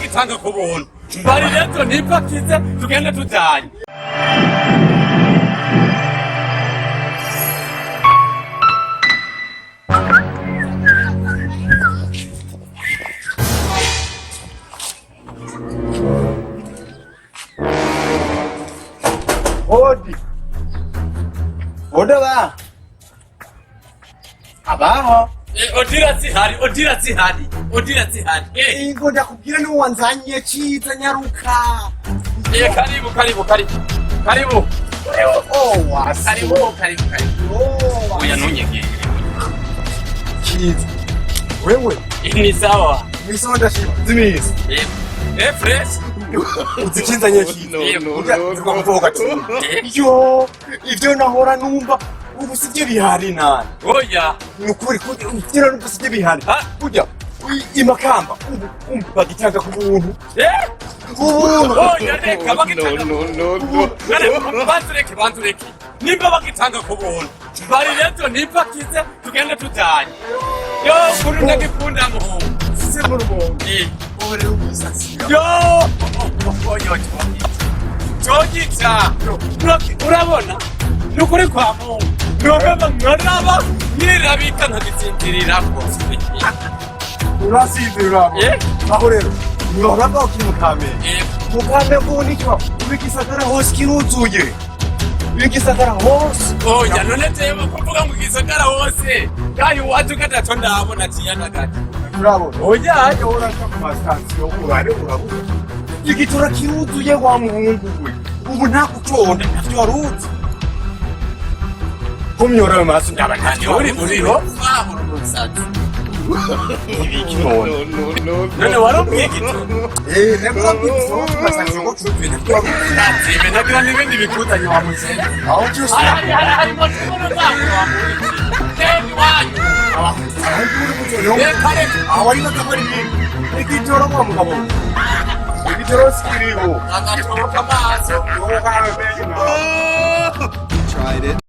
Bagitanga ku buntu, bari rero nipakize tugende tujanye. Odi. Oda ba. Abaho. Odira zihari, odira zihari, odira zihari. Ingo ndakubwira ni wanzanye ciza, nyaruka. Karibu, karibu, karibu. Karibu. Oh, wasi. Karibu, karibu, karibu. Oh, Oya, ntunyegere. Ciza. Wewe, Ni sawa. ni ndashima. Zimisi. Fresh. Uzikinzanye ciza. No, no, no, no. Yo, ivyo nahora numva ubu sivyo bihari nani. Oya. Ni ukuri ko ivyo numva sivyo bihari. Ah. Burya imakamba ubu bagitanga ku buntu. Ubuntu. Oya, reka bagitanga. No, no, no. None banzureke, banzureke. Nimba bagitanga ku buntu, bari rero nipakize tugende tujanye. Yo, kuri ndagikunda muhungu. Se mu Rumonge. Ubu rero wisasira. Yo, yo, Jogica. Urabona? Ni ukuri kwa Mungu. Noraba nkaraba nirabika nkagisinzirirako. Urasinzira, urabona. Aho rero ntiwahora ukiri mu Kamenge. Mu Kamenge ubu nicyo ubu igisagara hose kiruzuye, igisagara hose. Oya, none jewe kuvuga ngo igisagara hose. Kandi iwacu gatatu ndabona kiyana gato. Urabona. Oya. Iyo uraca ku masitasiyo urabe urabona igitora kiruzuye wa muhungu we. Ubu nta gutonda, ntavyo wari uzi. Kumyora ayo maso ndaba ntavyo Uri wari uzi. uriho wahora umusazi. Ibiki none? No, no, no. None warumbwiye igitoro. Nabwo ku masitasiyo ngo cuzuye, ntavyo wari uzi. Ntatsibe nagira n'ibindi bikuzanye wa muzehe. Aho cyose. Hari hari hari moto zangu wa muzehe. Ndi wanyu. Aho uri kutoneho. Reka reka. Aho ari bakabari igitoro wa mugabo. Igitoro sikiriho. Agatoboka amaso. Tried it.